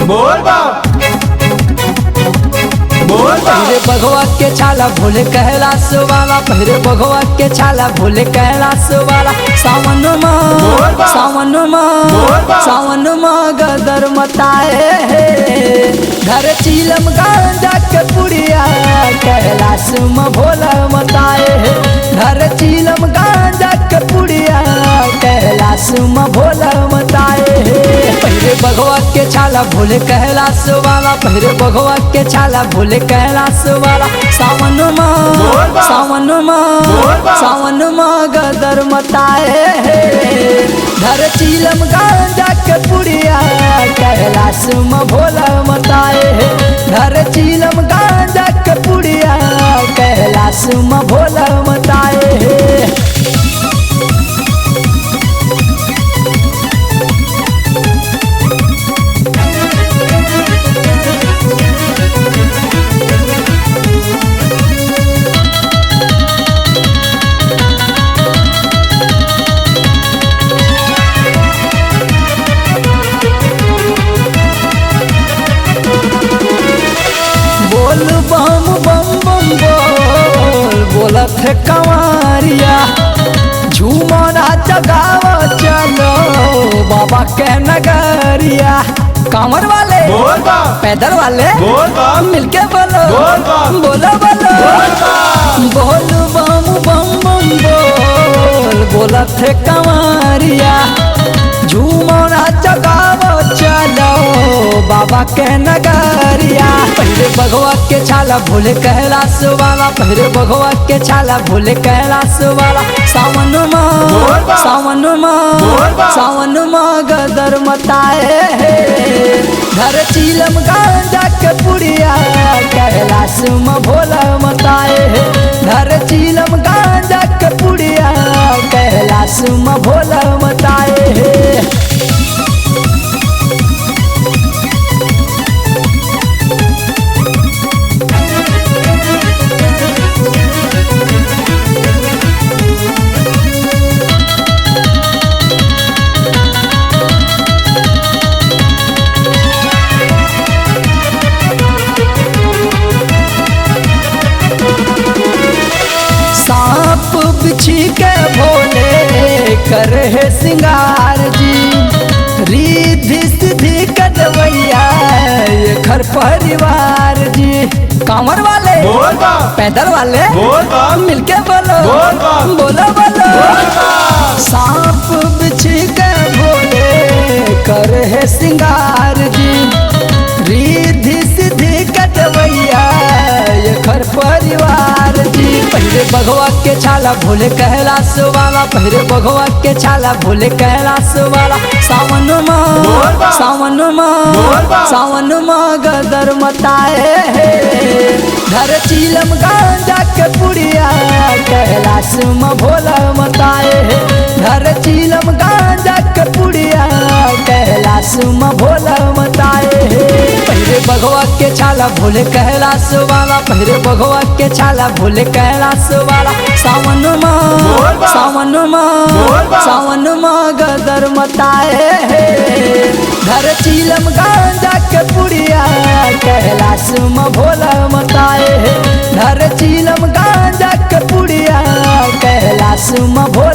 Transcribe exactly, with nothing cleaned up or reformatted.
बोल बम। बोल बम। पहिरे बघवा के छाला भोले कैलाश वाला, पहिरे बघवा के छाला भोले कैलाश वाला। सावन मा, बोल बम। सावन मा, बोल बम। सावन मा गदर मताए हे। धर चीलम गांजा के पुड़िया, कैलाश म भोला मताए हे। धर चीलम गांजा के पुड़िया, कैलाश म भोला मताए हे। पहिरे बघवा के छाला भोले कैलाश वाला, पहिरे बघवा के छाला भोले कैलाश वाला। सावन मा, बोल बम। सावन मा, बोल बम। सावन मा गदर मताए हे। धर चीलम गांजा के पुड़िया, कैलाश म भोला मताए हे। धर चीलम गांजा के पुड़िया, कैलाश म भोला मताए हे। बोल बम बम बम बोल, बोलत हे कंवरिया। झूमो नाच गावो चलो बाबा के नगरिया। कांवर वाले, बोल बम। पैदल वाले, बोल बम। मिलके बोलो, बोल बम। बोलो बोलो, बोल बम। बोल बम बम बम बोल, बोलत हे कंवरिया। झूमो नाच गावो चलो बाबा के नगरिया। पहिरे बघवा के छाला भोले कैलाश वाला, पहिरे बघवा के छाला भोले कैलाश वाला। सावन मा, बोल बम। सावन मा, बोल बम। सावन मा गदर मताए हे। धर चीलम गांजा के पुड़िया, कैलाश म भोला मताए हे। धर चीलम गांजा के पुड़िया, कैलाश म भोला मताए हे। सांप बिछी के भोले करे हे सिंगार जी, रिद्धि सिद्धि के देवइया एखर परिवार जी। कांवर वाले, बोल बम। पैदल वाले, बोल बम। मिलके बोलो, बोल बम। बोलो बोलो, बोल बम। सांप बिछी के भोले करे हे सिंगार जी, रिद्धि सिद्धि के देवइया एखर परिवार जी। पहिरे बघवा के छाला भोले कैलाश वाला, पहिरे बघवा के छाला भोले कैलाश वाला। सावन मा, बोल बम। सावन मा, बोल बम। सावन मा गदर मताए हे। धर चीलम गांजा के पुड़िया, कैलाश म भोला मताए हे। धर चीलम गांजा के पुड़िया, कैलाश म भोला मताए हे। पहिरे बघवा के छाला भोले कैलाश वाला, पहिरे बघवा के छाला भोले कैलाश वाला। सावन मा, बोल बम। सावन मा, बोल बम। सावन मा गदर मताए हे। धर चीलम गांजा के पुड़िया, कैलाश म भोला मताए हे। धर चीलम गांजा के पुड़िया, कैलाश म भोला